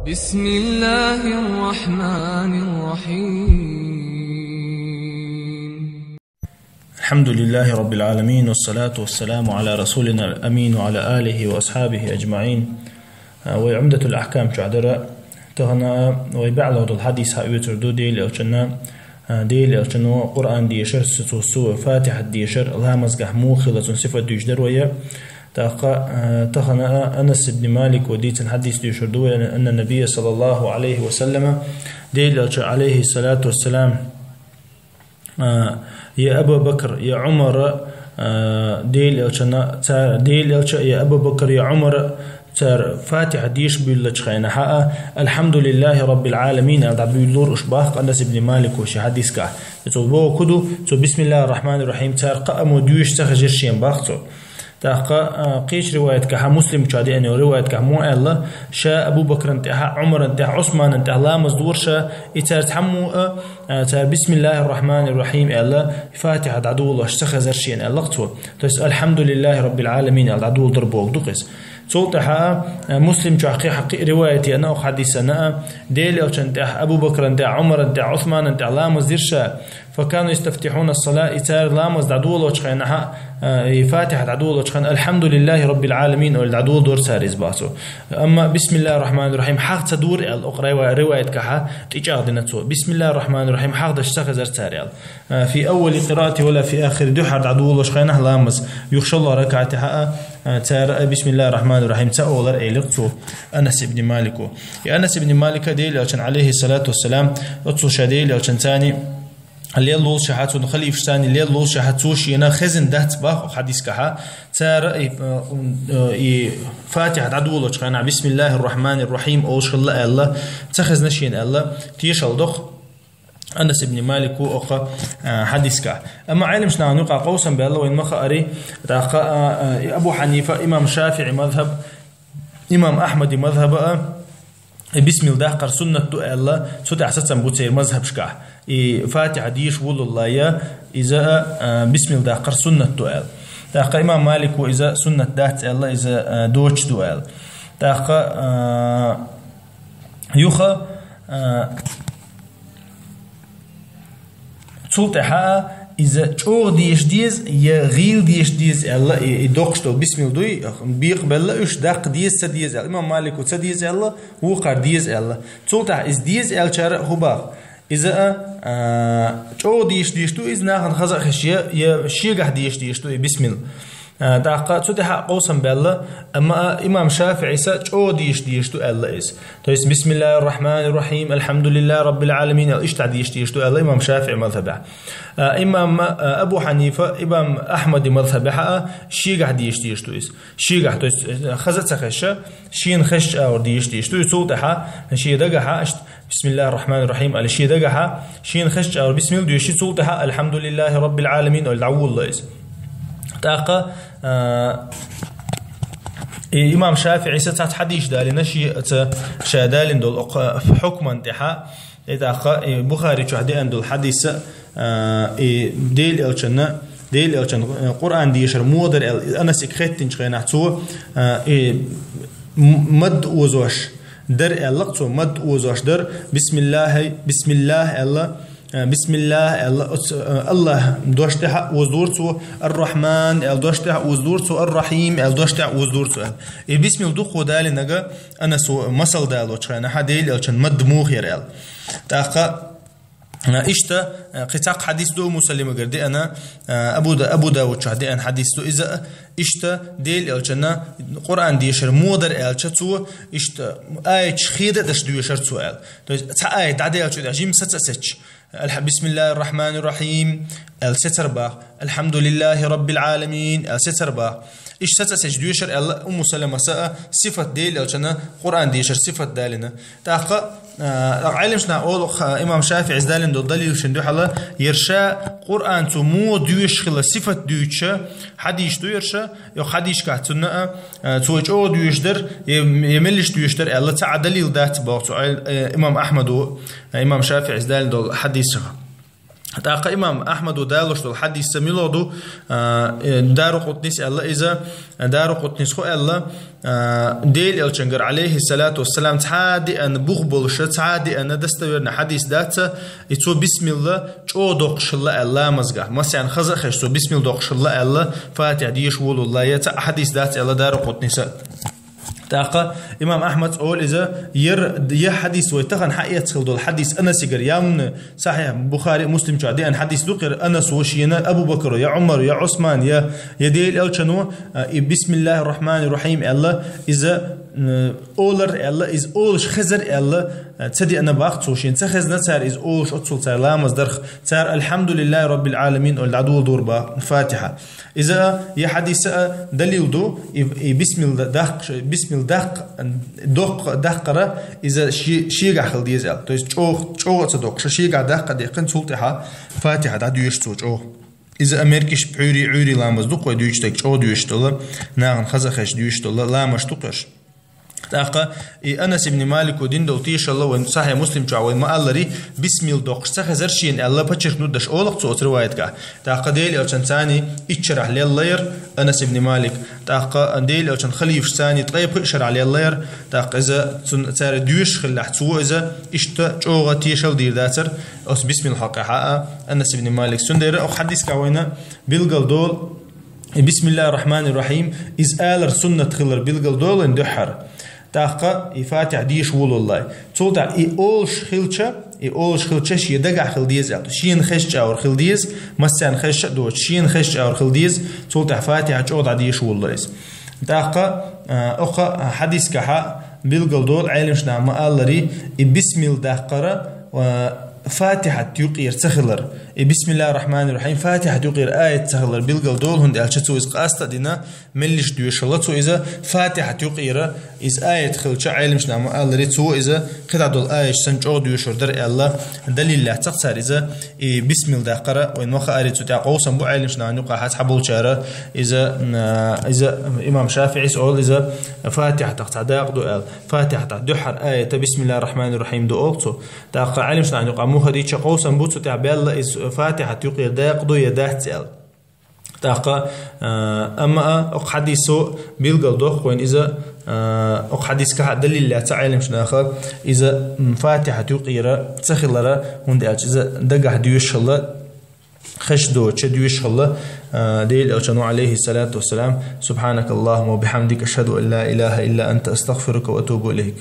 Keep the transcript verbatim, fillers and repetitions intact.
بسم الله الرحمن الرحيم. الحمد لله رب العالمين، والصلاة والسلام على رسولنا الأمين وعلى آله وأصحابه أجمعين. Вай Умдатул Ахкам чу дара, тахан вай баьлла долу хьадис хьаоьцур ду Делан Элчанна, Делан Элчано Къуръан дешар, цу, цу Фатихьат дешар, ламазгахь муха хила цун сифат дуьйцуш дара вай. ТӀаккха, а, тахан а Анас ибн Малико дийцина хьадис доьшур ду вай, أن النبي صلى الله عليه وسلم, Делан Элча, عليه الصلاة والسلام, а, я Абу Бакр, я Ӏумар, а, Делан Элчана, цара, Делан Элча, я Абу Бакр, я Ӏумар, цара Фатихьа дешаш буьйллачу хенахь а, «الحمد لله رب العالمين» аьлла дӀабуьйлура уьш, боху Анас ибн Малико шен хьадисехь. Цо бохург ду, цо «بسم الله الرحمن الرحيم» цара кхаамо доьшуш ца хезира шена, боху цо. ТӀаккха, а, кхечу риваятехь, Муслима чу деана йолу риваятехь мо аьлла, ша Абу Бакран тӀехь, Ӏумаран тӀехь, Ӏусманан тӀехь ламаз дора ша, и цара цхьаммо а, а, цара «بسم الله الرحمن الرحيم» аьлла, Фатихьа дӀадолош ца хезара шена, аьлла цо. То есть «الحمد لله رب العالمين» аьлла дӀадоладора бохург ду-кх иза. Цул тӀаьхьа, а, Муслима чохь кхин а кхин а риваят еана оха хьадисана а, Делан Элчан тӀехь, Абу Бакран тӀехь, Ӏумаран тӀехь, Ӏусманан тӀехь ламаз дира ша, «فكانوا يستفتحون الصلاة», и цара ламаз дӀадолочу хенахь, а, и Фатихьа дӀадолочу хенахь, «الحمد لله رب العالمين» олий дӀадоладора цара иза, боху цо. Амма «بسم الله الرحمن الرحيم» хьаха ца дора аьлла, оха рива-, риваятехь тӀечӀагӀдина цо. «بسم الله الرحمن الرحيم» хьахдеш ца хезара цара аьлла. А, «في أول قراءة ولا في آخر», дуьххьара дӀадолош хенахь ламаз, юха шолгӀа ракаӀатехь а, а, цара а «بسم الله الرحمن الرحيم» ца олура, элира цо, Анас ибн Малико. И Анас ибн Малика Делан Элчан, عليه الصلاة والسلام, оццул ша Делан Элчан царна лелла волуш шаьхьа, цуьнан халифаш царна лелла волуш шаьхьа, цо шена хезна дац, боху хьадисехь, цара и, э, и Фатихьа дӀадолочу хенахь «بسم الله الرحمن الرحيم» олуш хилла аьлла, ца хезна шена аьлла, тешалла до-кх Анас ибн Малико оха, э, хьадисехь. Амма Ӏеламнахана юкъахь къовсам баьлла, вайна ма хаъара, тӀаккха, э, э, и Абу Хьанифа, имам ШафиӀи мазхьаб, имам Ахьмади мазхьаба а, и бисмил даккхар суннат ду аьлла, цу тӀехь сацам бу церан мазхьабашкахь. И Фатихьа дешаш волаллехь, иза а, а, бисмил даккхар суннат ду аьлла. ТӀаккха имам Малико иза суннат дац аьлла, иза, а, доцуш ду аьлла. ТӀаккха, а, юха, а, Цул тӀаьхьа иза чӀогӀа дешаш деза, я гӀийла дешаш деза аьлла, и, и доккхуш долу бисмил дуй, бекъабелла уьш, даккха деза, ца деза аьлла. Имам Малико ца деза аьлла, вукхара деза аьлла. Цул тӀаьхьа иза деза аьллачара а хӀун боху? Иза а, а, чӀогӀа дешаш дезаш ду, иза нахана хаза а хезча, я, я шегахь дешаш дезаш ду и бисмил. А, тӀаккха цу тӀехь а къовсам баьлла, амма а имам ШафиӀис а чӀогӀа дешаш дезаш ду аьлла иза. То есть, «بسم الله الرحمن الرحيم، الحمد لله رب العالمين» аьлла, иштта дешаш дезаш ду аьлла имам ШафиӀи мазхьабехь. А, имам, а, Абу Хьанифа, имам Ахьмади мазхьабехь а шегахь дешаш дезаш ду иза. Шегахь, то есть, хаза а ца хезча, шена хезча агӀор дешаш дезаш ду иза. Цул тӀаьхьа шен дагахь а иштта «بسم الله الرحمن الرحيم» аьлла, шен дагахь а, шена хезча агӀор бисмил доьшуш, цул тӀаьхьа «الحمد لله رب العالمين» олий дӀаволало иза. ТӀаккха, а, и имам ШафиӀис а цхьацца хьадисаш далийна, шен а цхьа ша далийна долу оха хьукман тӀехь а. И тӀаккха и Бухари чохь деана долу хьадис а, а, и Делан Элчанна, Делан Элчанна, а, Къуръан дешар муха дара аьлла, Анасига хеттинчу хенахь цо, а, и м-, мадд озош дара аьлла-кх цо, мадд озош дара, «بسم الله», «بسم الله» аьлла, а, «بسم الله» аьлла, оцу, а, АллахӀан дош тӀехь а озадора цо, «الرحمن» аьлла дош тӀехь а озадора цо, «الرحيم» аьлла дош тӀехь а озадора цо аьлла. И бисмил дуккха далийнарг Анаса масал далочу хенахь Делан Элчанна мадд муха яра аьлла. ТӀаккха, а, иштта, а, кхин цхьа хьадис ду Умму Саламагара деана, а, Абу Да-, Абу Дауд чохь деана хьадис ду иза, а, иштта Делан Элчанна Къуръан дешар муха дара аьлча цо, иштта аяташ хеда а деш доьшура цо аьлла. То есть цхьа аят дӀадаьллачул тӀаьхьа жимма саца а сецча, «الح-، بسم الله الرحمن الرحيم» аьлла сецара боху, «الحمد لله رب العالمين» аьлла сецара боху. Иштта саца а сецча доьшура аьлла Умму Саламас а, сифат Делан Элчанна Къуръан дешар сифат далийна. ТӀаккха, а, Ӏеламнаха олу, а, имам ШафиӀис далийна долу далилашна дуьхьал, яра ша Къуръан цо муха доьшуш хилла сифат дуьйцуш хьадисаш ду яра ша, йокху хьадисашкахь цунна а, а, цо чӀогӀа доьшуш дара, я, я меллаша доьшуш дара аьлла, цхьа а далил дац боху цу Ӏел-, э, имам Ахьмада, э, имам ШафиӀис далийна долу хьадисах. ТӀаккха имам Ахьмада далош дола хьадис мила ду, а, э, Даракъутнис аьлла иза, Даракъутнис хӀу аьлла, а, Дела Элчангара, алейхиссалату вассалам, цхьа а диъана бух болуша, цхьа а диъана достоверный хьадис дац, и цо бисмилла чӀогӀа доккхуш хилла аьлла ламазгахь. Масех хаза а хезаш цо бисмилла доккхуш хилла аьлла, Фатихьа деша волалла, я цхьа а хьадис дац аьлла Даракъутниса. ТӀаккха имам Ахьмада олу иза, ер, я хьадис вай тахана хьаэцна хилла долу хьадис Анасигара, я муна Сахьихь Бухари, Муслим чохь деана хьадис ду кхера, Анас ву шена, Абу Бакро, я Ӏумар, я Ӏусман, я, я Дела Элчано, а, и бисмиллахир рахманир рахим аьлла, иза, м, олар аьлла, иза олуш хезар аьлла, а, ца деана бах цо шена, ца хезна цара иза олуш оццул цара ламаз дарх, цара Альхьамдулиллахи раббил Ӏаламин олу дӀадоладора бах Фатихьа. Иза а, я хьадиса а далил ду, и, и бисмилла даккха, бисмилла даккха, доккха даккхара, иза ши-, шегахь хила деза аьлла. То есть чӀогӀа, чӀогӀа а ца доккхуша, шегахь даккха а деккхина, цул тӀаьхьа Фатихьа дӀадоьшу цо чӀогӀа. Иза а мергиш пхьуьйри, Ӏуьйри ламаз ду кхой дуьйцу дерг чӀогӀа доьшуш долу, нахана хаза а хезаш доьшуш долу, ламаш ду кхуьш. ТӀаккха и Анас ибн Малико дина долу тешалла вайн Сахьихь Муслим чохь вай ма-аллари, бисмилла доккхуш ца хезара шена аьлла, подчеркнуть даш олу-кх цо оцу риваятгахь. ТӀаккха Дела Элчан царний итт шарахь лелла яра Анас ибн Малик. ТӀаккха Дела Элчан халифаш царний ткъе пхи шарахь лелла яра. ТӀаккха иза цун, цара доьшуш хиллехь, цо иза иштта чӀогӀа тешалла дийр дацара, оцу бисмилла хьокъехь а Анас ибн Малик. Цундела оха хьадисгахь вайна билгал долу, и бисмиллахир рахманир рахим, иза алар суннат хилар билгал долу вайн дуьххьара. ТӀаккха и Фатихьа деша волаллай. Цул тӀаьхьа и олуш хилча, и олуш хилча шен дагахь хила деза аьлла. Шена хезча чӀагӀар хила деза, массарна хезча а доцуш, шена хезча чӀагӀар хила деза, цул тӀаьхьа Фатихьа чӀогӀа дӀадеша волалла иза. ТӀаккха, а, оха хьадисгахьа билгал долу Ӏеламнаха ма-аллари, и бисмилла даккхара, а, Фатихьат юкъера ца хилар. И бисмиллахир рахманир рахим Фатихьат юкъера аят ца хилар билгал долу, хӀунда аьлча цо иза къаста а дина, меллиш доьшалла цо иза Фатихьат юкъера, иза аят хилча Ӏеламнаха ма-аллари, цо иза кхидӀа долу аяташ санна чӀогӀа доьшур дара аьлла, далил лаьцна цара иза, и бисмилла даккхара, вайн ма-хаари цу тӀехь къовсам бу Ӏеламнахана юкъахь цхьаболчара, иза, м, иза имам ШафиӀис олу иза Фатихьатах цхьа дакъа ду аьлла. Фатихьатах дуьххьара аята бисмиллахир рахманир рахим ду олу цо. ТӀаккха Ӏеламнахана юкъахь мухадича къовсам бу цу тӀехь баьлла иза Фатихьат юкъера дакъа ду я дац аьлла. ТӀаккха, а, амма а, оха хьадисо билгал доккху вайн иза, а, оха хьадисгахьа далил лаьцна Ӏеламнаха, иза, м, Фатихьат юкъера ца хилара, хӀунда аьлча иза дагахь доьшалла, хезаш доцуш доьшалла, а, Дела Элчано, алейхиссалату вассалам, субхьанакаллахумма ва бихьамдика, ашхаду ан ла илаха илла анта, астагфирука ва атубу илейк.